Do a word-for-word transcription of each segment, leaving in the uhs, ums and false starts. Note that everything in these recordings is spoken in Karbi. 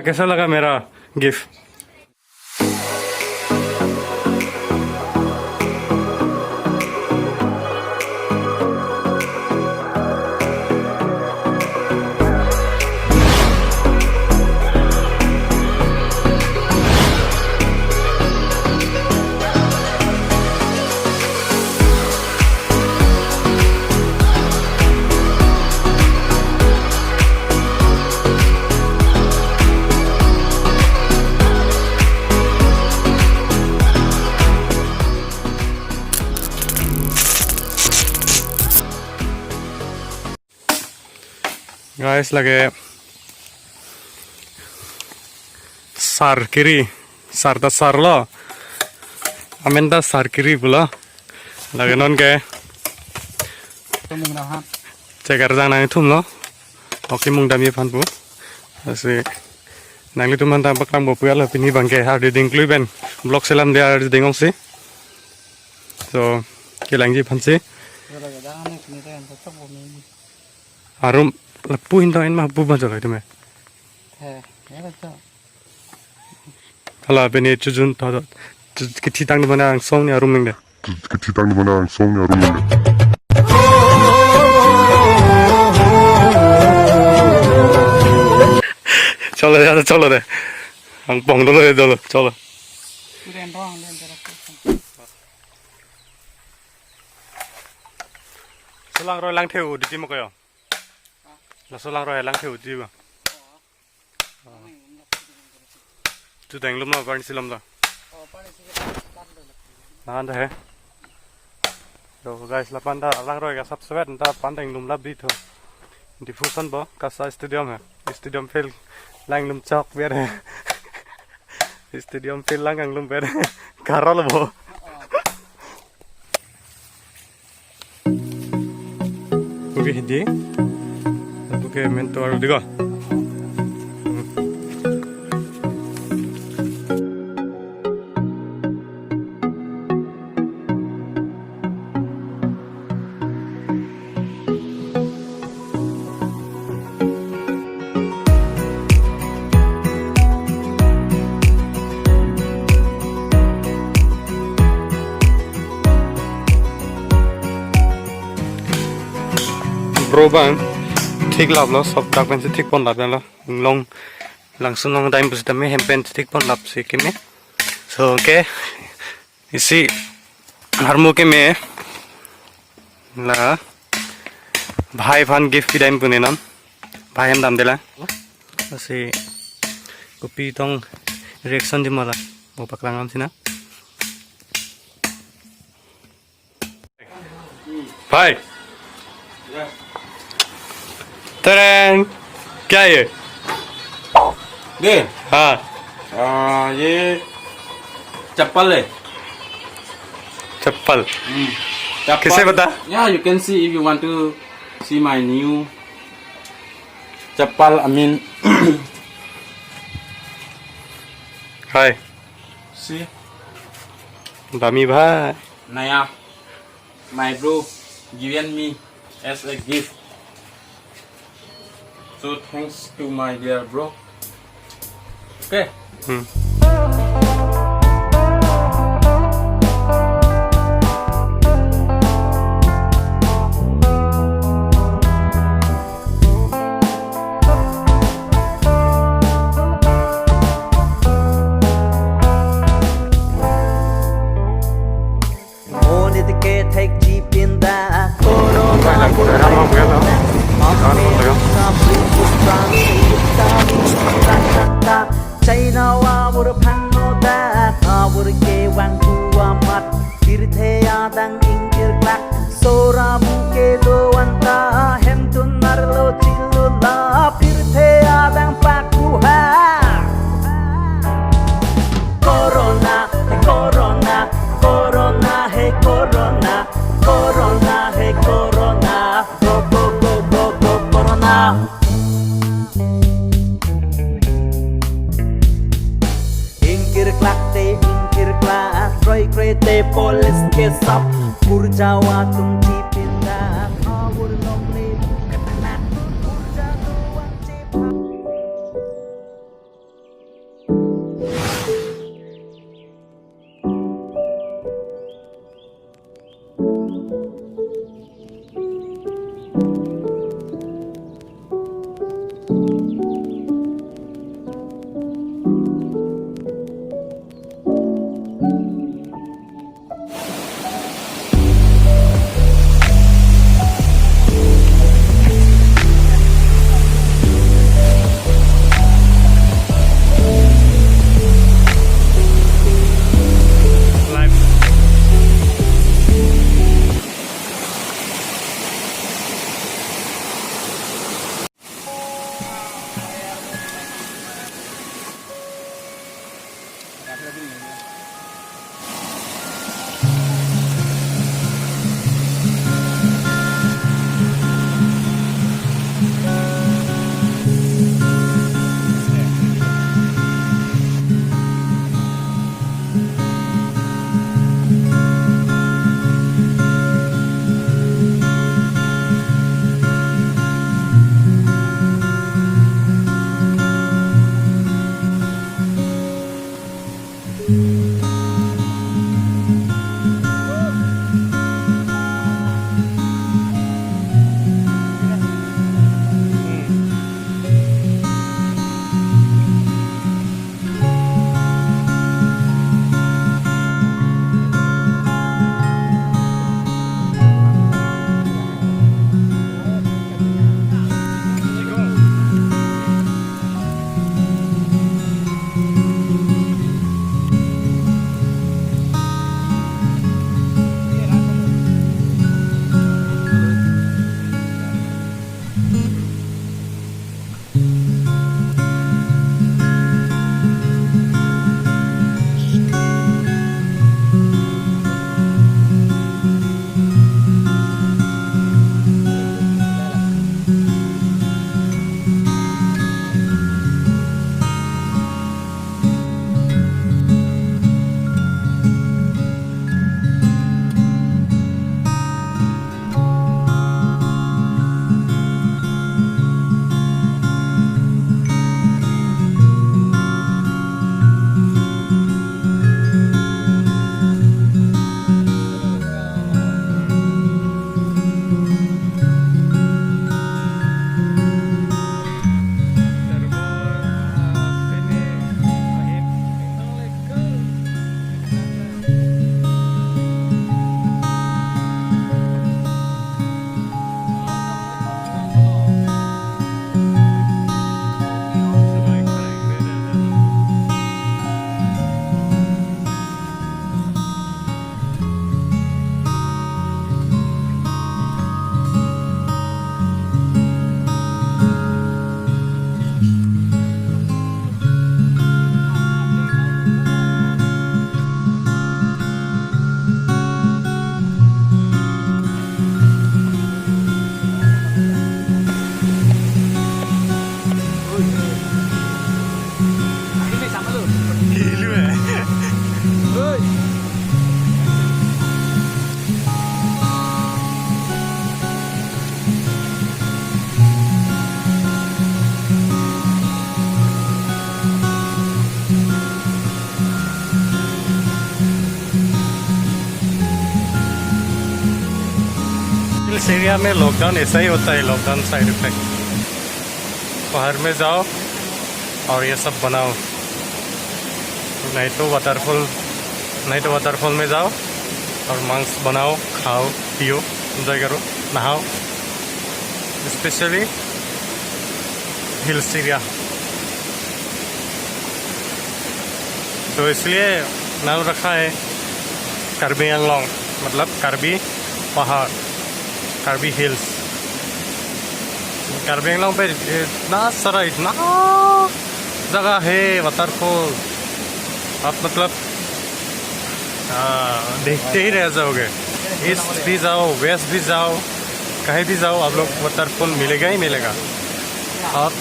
कैसा लगा मेरा gift? Guys, lake sar kiri, sar ta sar lo, amen ta sar kiri pulo. Lake non ke chegar jang nangthum lo. Oke, mung damji aphan pu. Lasi nanglitum aphan ta paklang bo pu alo, pini abang ke ardi ding klui pen vlog selam de, ardi ding ongsi. So, kelangji aphansi. Arum lapu hin to en ma pu ban jolai tume. He, ya betul. Hala pini chujun to to. Chu-, kithi tang di mana angsong ni arum neng de. Kithi tang di mana angsong ni arum neng de. Cholo, ya, cholo de. Ang pong dolo de, dolo, cholo. Sulang roi lang theu di timo kayo. Laso lang roi lang theu di ba. Tu dang lum lo, pani si lum lo. Nahan dah he. Yo guys, lapen ta lang roi ke sab sevet ta pan dang lum lap di tho. Diphu ason bo, KASA stadium he. Stadium field lang lum chok ber he. Stadium field lang kang lum ber. Karol bo. Oke, di. Oke, mentor di ko. Bro abang thik lap lo, sob dak pensi thik pon lap lo. Inglong langsun long time pusitame hem pen thik pon lap si keme. So, okay. Isi armu keme la bhai aphan gift pidam pu ne non. Bhai hem damde la. Lasi kopi tong reaction di ma la. Mo paklang am sina. भाई, टरेन, क्या ये? ये? हाँ। आ, ये चप्पल है। चप्पल? हम्म, चप्पल। कैसे पता? Yeah, you can see if you want to see my new chappal, I mean। हाय। See? दामी भाई। नया। My bro given me as a gift. So thanks to my dear bro. Okay. Hmm. Monit kethekji pinda corona. China abur phangno dak, abur kevang pu amat, pirthe adang ingkirklak, sora bu kedo anta, hemtun arlo chilula, pirthe adang pakuha. Corona, hey corona, corona, hey corona, corona, hey corona, go, go, go, go, go, corona. Ingkirklak te ingkirklak, hills area में लॉकडाउन ऐसा ही होता है, lockdown side effect. पहाड़ में जाओ और ये सब बनाओ, नहीं तो वाटरफॉल, नहीं तो वाटरफॉल में जाओ और मांस बनाओ, खाओ, पियो, एंजॉय करो, नहाओ, स्पेशली हिल्स एरिया। तो इसलिए नाम रखा है कार्बी आंगलोंग, मतलब कार्बी पहाड़, कार्बी हिल्स। कार्बी आंगलोंग पे इतना सारा, इतना जगह है वाटरफॉल, आप मतलब, आ, देखते ही रह जाओगे। ईस्ट भी जाओ, वेस्ट भी जाओ, कहीं भी जाओ, आप लोग वाटरफॉल मिलेगा ही मिलेगा। आप,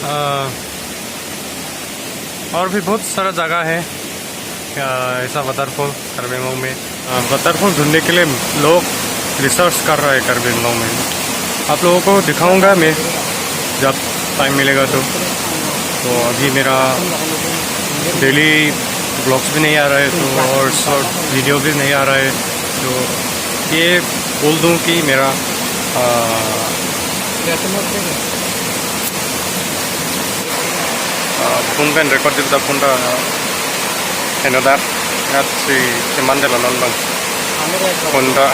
आ, और भी बहुत सारा जगह है, आ, ऐसा वाटरफॉल कार्बी आंगलोंग में। आ, वाटरफॉल ढूंढने के लिए लोग रिसर्च कर रहा है कार्बी आंगलोंग में। आप लोगों को दिखाऊंगा मैं जब टाइम मिलेगा तो। तो अभी मेरा डेली व्लॉग्स भी नहीं आ रहा है, तो और शॉर्ट वीडियो भी नहीं आ रहा है, तो ये बोल दूं कि मेरा, आ, आ, phone pen record dip ta phone ta henodak ngat si iman de la non bang. Phone ta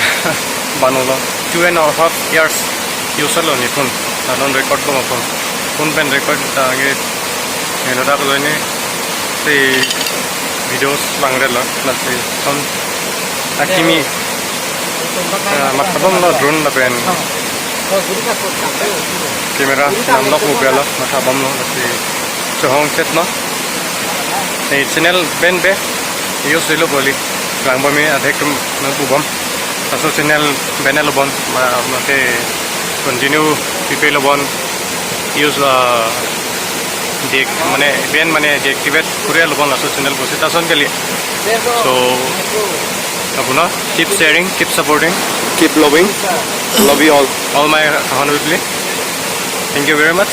banolo two and a half years use lo ne phone. La non record bom phone. Phone pen record ta age henodak lo ne si videos bang de lo, lasi son akimi, ah, matha bomlo drone lapen camera namlok mobile lo, matha bomlo, lasi chohong chet no. Ne channel pen pe use lo boli, lang bom me adhek tum nang pu bom. Laso channel ban lo bon, ma, mate continue pipe lo bon, use, ah, deact-, mane ban mane deactivate kuri lo bon laso channel pusi ta son kali. So, apuna keep sharing, keep supporting, keep loving. Love you all. All my Hanuitli. Thank you very much.